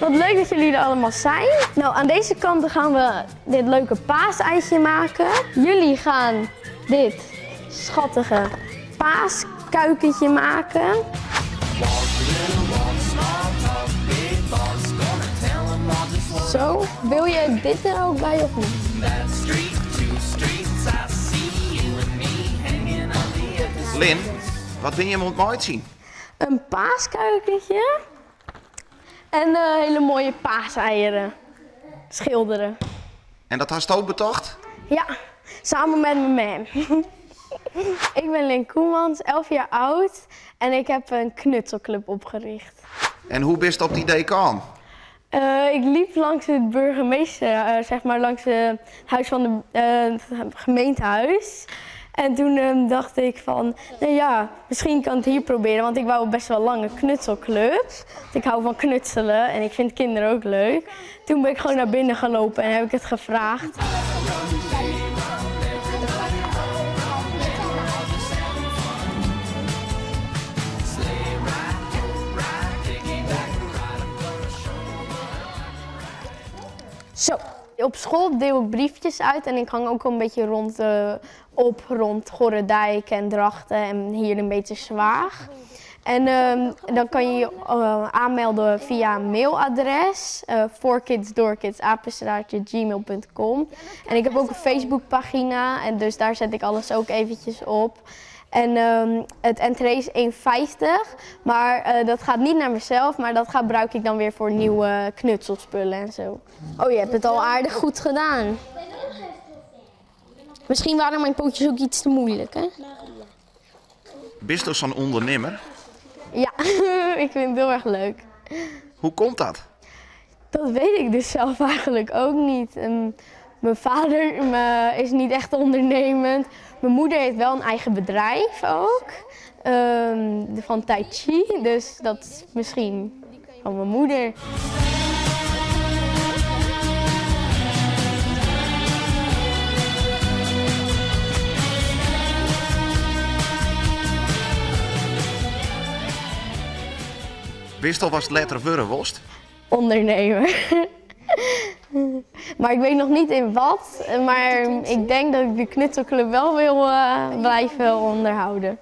Wat leuk dat jullie er allemaal zijn. Nou, aan deze kant gaan we dit leuke paaseitje maken. Jullie gaan dit schattige paaskuikentje maken. Zo, wil je dit er ook bij of niet? Lin, wat wil je hem ontmaaien? Een paaskuikentje en hele mooie paaseieren schilderen. En dat had je ook betocht? Ja, samen met mijn mam. Ik ben Lin Koemans, 11 jaar oud en ik heb een knutselclub opgericht. En hoe bist je op het idee gekomen? Ik liep langs het burgemeester, zeg maar langs het huis van het gemeentehuis. En toen dacht ik van, nou ja, misschien kan ik het hier proberen, want ik wou best wel lang een knutselclub. Want ik hou van knutselen en ik vind kinderen ook leuk. Toen ben ik gewoon naar binnen gelopen en heb ik het gevraagd. Zo. Op school deel ik briefjes uit en ik hang ook een beetje rond Gorredijk en Drachten en hier een beetje Zwaag. En dan kan je je aanmelden via een mailadres, forkidsdoorkids@gmail.com. En ik heb ook een Facebookpagina en dus daar zet ik alles ook eventjes op. En het entree is €1,50, maar dat gaat niet naar mezelf, maar dat gebruik ik dan weer voor nieuwe knutselspullen en zo. Oh, je hebt het al aardig goed gedaan. Misschien waren mijn pootjes ook iets te moeilijk, hè? Bist u zo'n ondernemer? Ja, ik vind het heel erg leuk. Hoe komt dat? Dat weet ik dus zelf eigenlijk ook niet. Mijn vader is niet echt ondernemend. Mijn moeder heeft wel een eigen bedrijf ook, van Tai Chi, dus dat is misschien van mijn moeder. Wist al was het letter worden worst? Ondernemer. Maar ik weet nog niet in wat, maar ik denk dat ik de knutselclub wel wil blijven onderhouden.